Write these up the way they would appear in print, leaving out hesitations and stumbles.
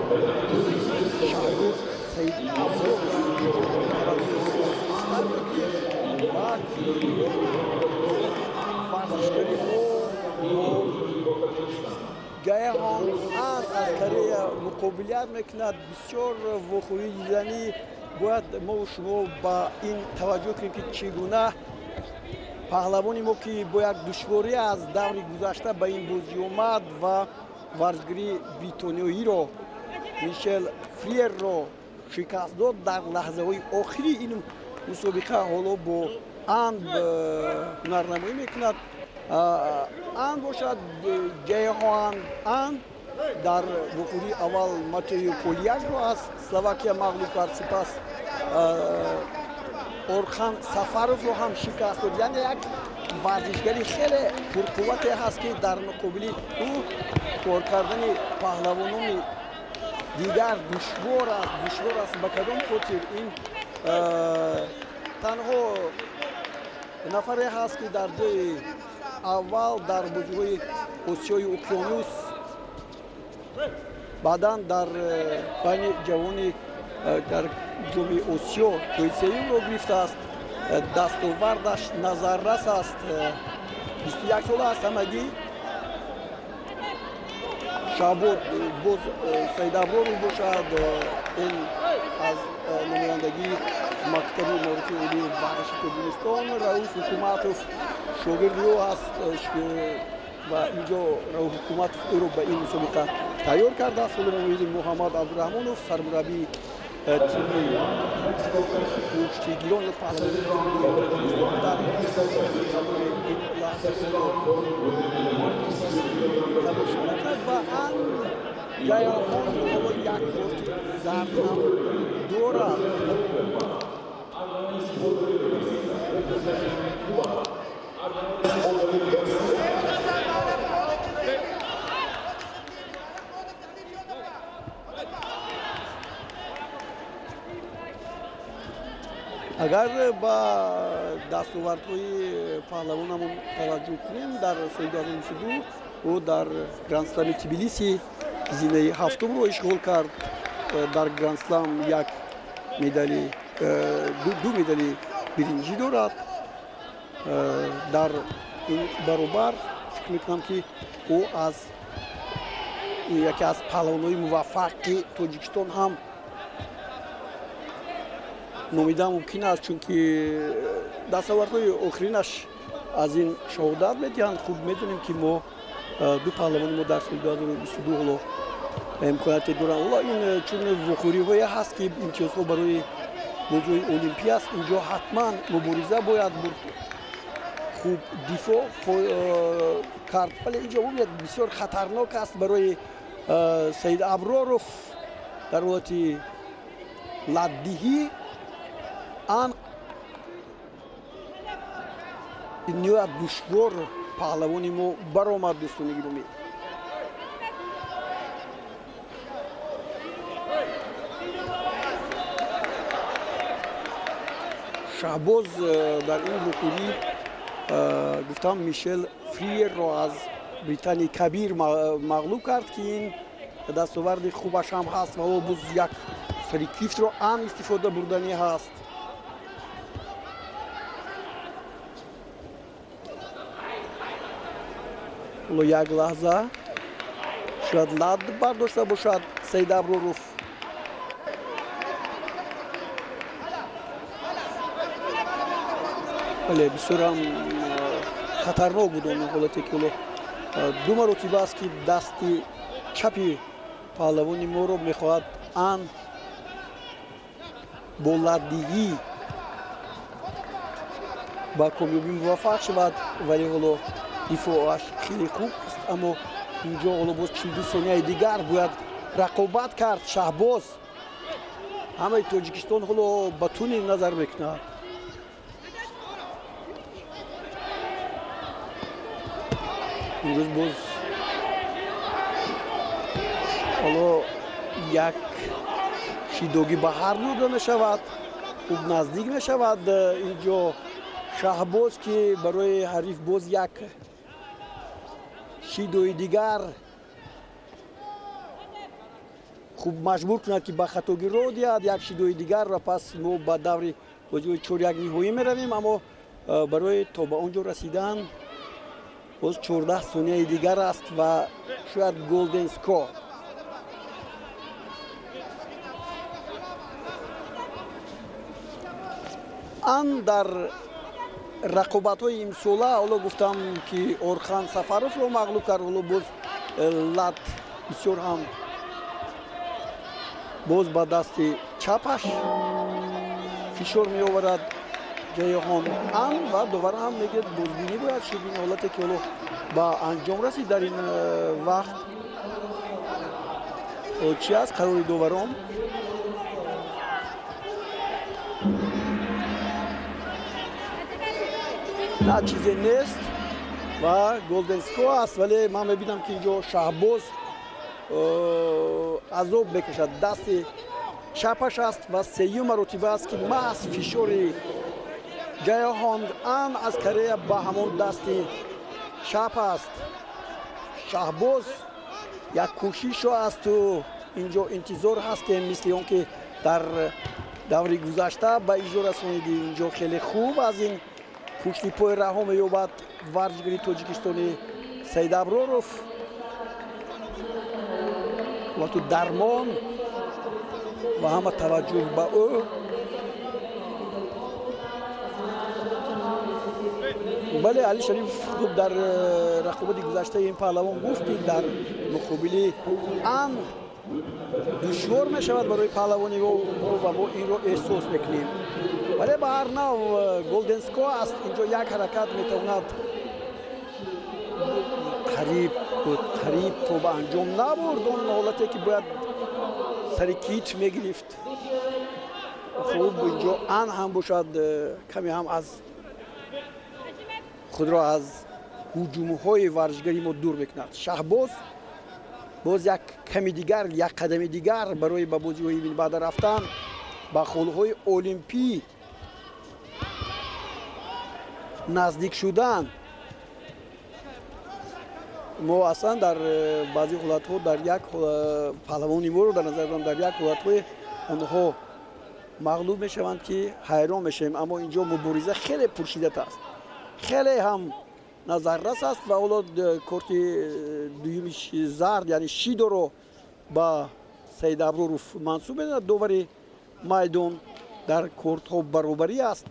Шаҳбоз Саид Аброр ва варзишгари мо Гаеҳон Ан аз Корея муқобилият мекунад. Бисёр вохӯрии диданӣ. Бояд мо шумо ба ин таваҷҷӯҳ кунем, ки чӣ гуна паҳлавони мо, ки бо як душворӣ аз даври гузашта ба ин бозӣ омад ва варзишгари бритониёиро, Мишел Фриерро шикаст дод дар лаҳзаҳои охири ин мусобиқа, ҳоло бо Ан ҳунарнамоӣ мекунад. Ан бошад, Ҷайҳоан Ан, дар вохӯрии аввал Матео Полиякро аз Словакия мағлуб кард, сипас Орхан Сафаровро ҳам шикаст дод. Яъне як варзишгари хеле пурқуввате ҳаст, ки дар муқобили ӯ кор кардани паҳлавонони дигар душвор аст. Душвор аст ба кадом хотир? Ин танҳо нафаре ҳаст, ки дар ҷои аввал дар бозиҳои Осиёи Уқёнус, баъдан дар байни ҷавони дар Ҷоми Осиё ҷои сеюмро гирифтааст. Дастовардаш назаррас аст. 21 сола аст ҳамагӣ. Шаҳбоз боз Саидаброров бошад, ин аз намояндагии мактаби маорифи олии варзиши Тоҷикистон. Рауф Ҳукуматов шогирди ӯ аст ва инҷо Рауф Ҳукуматов ӯро ба ин мусобиқа тайёр кардааст. Ҳоло мо мебинем, Муҳаммад Абдураҳмонов, сармураббии тими кӯштигирон ё паҳлавони Тоҷикистон, дар ин лаҳза тамошо мекунад ва Ан Ҷайҳон ҳоло як корти зард ҳам дорад. Агар ба дастовардҳои паҳлавонамон таваҷҷӯҳ кунем, дар соли 2022 ӯ дар Грандслами Тбилиси зинаи ҳафтумро ишғол кард. Дар Грандслам як медали, ду медали биринҷӣ дорад. Дар ин баробар фикр мекунам, ки ӯ аз яке аз паҳлавонҳои муваффақи Тоҷикистон ҳам номида мумкин аст, чунки дастовардҳои охиринаш аз ин шаҳодат медиҳанд. Хуб медонем, ки мо ду паҳлавони мо дар соли 2022 ҳоло имконияте доранд. Ҳоло ин чун вохӯриҳое ҳаст, ки имтиёзҳо барои бозиҳои олимпӣ аст, инҷо ҳатман мубориза бояд бурд, хуб дифоъ кард. Вале инҷо бубинед, бисёр хатарнок аст барои Саид Аброров. Дар ҳолати ладдиҳӣ Ан ниҳоят душвор паҳлавони мо баромад. Дӯстони гиромӣ, Шаҳбоз дар ин вохӯрӣ, гуфтам, Мишел Фриерро аз Британияи Кабир мағлуб кард, ки ин дастоварди хубаш ҳам ҳаст. Ва ҳоло боз як сари кифтро Ан истифода бурданӣ ҳаст. Ҳоло як лаҳза, шояд лад бардошта бошад Саид Аброров. Бале, бисёрам хатарнок буд он ҳолате, ки ҳоло ду маротиба аст, ки дасти чапи паҳлавони моро мехоҳад Ан бо ладдиҳӣ ба комёбӣ муваффақ шавад, вале ҳоло дифоаш хеле хуб аст. Аммо инҷо ҳоло боз 42 сонияи дигар бояд рақобат кард. Шаҳбоз, ҳамаи Тоҷикистон ҳоло ба туни назар мекунад. Имрӯз боз ҳоло як шидогӣ ба ҳар дода мешавад, хуб наздик мешавад инҷо Шаҳбоз, ки барои ҳариф боз як шидои дигар Хуб, маҷбур кунад, ки ба хатогӣ роҳ диҳад як шидои дигар, ва пас мо ба даври бозиҳои чоряк ниҳоӣ меравем. Аммо барои то ба он ҷо расидан боз 14 сонияи дигар аст ва шояд golden score. Ан дар рақобатҳои имсола, ҳоло гуфтам, ки Орхан Сафаровро мағлуб кард, ҳоло боз лат бисёр ҳам боз ба дасти чапаш фишор меоварад Ҷайҳон Ан, ва довар ҳам мегӯяд, бозбинӣ бояд шуд. Ин ҳолате, ки ҳоло ба анҷом расид дар ин вақт, чӣ аст қарори доварон? На, чизе нест ва golden score аст. Вале ман мебинам, ки инҷо Шаҳбоз азоб мекашад, дасти чапаш аст, ва сеюм маротиба аст, ки маҳз фишори Ҷайҳонг Ан аз Корея ба ҳамон дасти чап аст. Шаҳбоз як кӯшишо асту инҷо интизор ҳастем, мисли он ки дар даври гузашта ба иҷро расониди. Инҷо хеле хуб аз ин пушти пой раҳо меёбад варзишгари тоҷикистонӣ Саид Аброров ва ту дармон ва ҳама таваҷҷӯҳ ба ӯ. Бале, Али Шариф хуб дар рақобати гузаштаи ин паҳлавон гуфт, ки дар муқобили Ан душвор мешавад барои паҳлавони мо, ва мо инро эҳсос мекунем. Вале ба ҳар нав golden score аст. Инҷо як ҳаракат метавонад, қариб буд, қариб то ба анҷом набурд он ҳолате, ки бояд сари кит мегирифт. Хуб, инҷо Ан ҳам бошад, каме ҳам аз худро аз ҳуҷумҳои варзишгари мо дур мекунад. Шаҳбоз боз як ками дигар, як қадами дигар барои ба бозиҳои минбаъда рафтан, ба холҳои олимпӣ наздик шудан. Мо аслан дар баъзе ҳолатҳо дар як паҳлавони моро дар назар дорам, дар як ҳолатҳои онҳо мағлуб мешаванд, ки ҳайрон мешавем. Аммо инҷо мубориза хеле пуршиддат аст, хеле ҳам назаррас аст, ва ҳоло корти дуюми зард, яъне шидоро ба Саид Аброров мансуб медонад довари майдон. Дар кортҳо баробарӣ аст,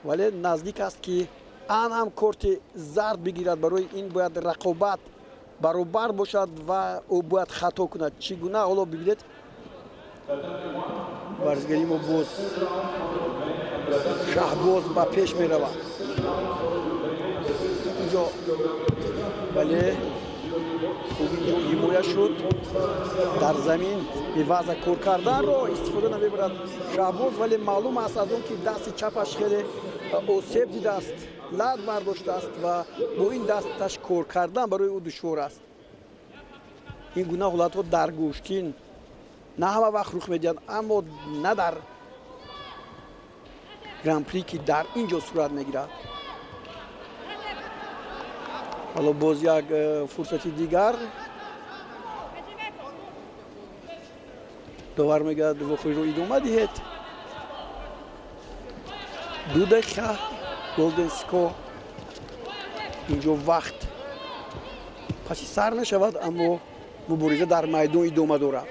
вале наздик аст, ки Ан ҳам корти зард бигирад. Барои ин бояд рақобат баробар бошад ва ӯ бояд хато кунад. Чӣ гуна, ҳоло бибинед. Варзишгари мо боз Шаҳбоз ба пеш меравад инҷо, вале хуб инҷо ҳимоя шуд. Дар замин беваза кор карданро истифода намебарад Шаҳбоз, вале маълум аст аз он, ки дасти чапаш хеле осеб дидааст, лат бардоштааст, ва бо ин дасташ кор кардан барои ӯ душвор аст. Ин гуна ҳолатҳо дар гӯштин на ҳама вақт рух медиҳанд, аммо на дар гран-при, ки дар ин ҷо сурат мегирад. Ҳоло боз як фурсати дигар, довар мегӯяд, вохӯриро идома диҳед. 2 дақиқа golden score. Инҷо вақт паси сар мешавад, аммо мубориза дар майдон идома дорад.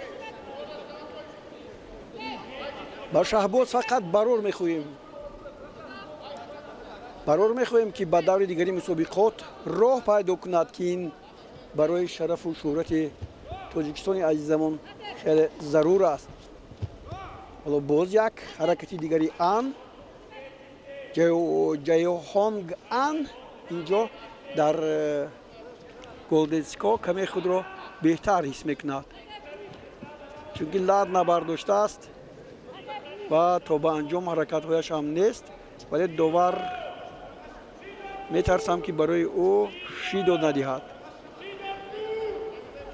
Ба Шаҳбоз фақат барор мехоҳем, барор мехоҳем, ки ба даври дигари мусобиқот роҳ пайдо кунад, ки ин барои шарафу шӯҳрати Тоҷикистони азизамон хеле зарур аст. Ҳоло боз як ҳаракати дигари Ан, Ҷайҳонг Ан. Инҷо дар golden score каме худро беҳтар ҳис мекунад, чунки лат набардоштааст ва то ба анҷом ҳаракатҳояш ҳам нест. Вале довар метарсам, ки барои ӯ шидо надиҳад.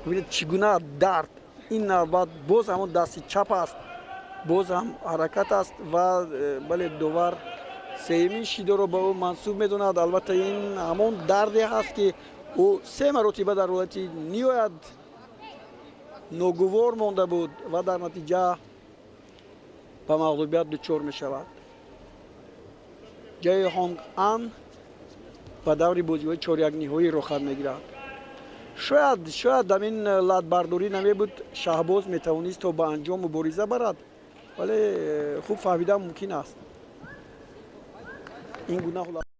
Бибинед, чӣ гуна дард. Ин навбат боз ҳамон дасти чап аст, боз ҳам ҳаракат аст, ва бале, довар сеюмин шидоро ба ӯ мансуб медонад. Албатта, ин ҳамон дарде ҳаст, ки ӯ се маротиба дар ҳолати ниҳоят Ногувор монда буд ва дар натиҷа ба мағлубият дучор мешавад. Ҷаи Ҳонг Ан ба даври бозиҳои чорякниҳоӣ роҳхат мегирад. Шояд ҳамин латбардорӣ намебуд, Шаҳбоз метавонист то ба анҷом мубориза барад, вале хуб фаҳмидан мумкин аст, ин гуна ҳолат.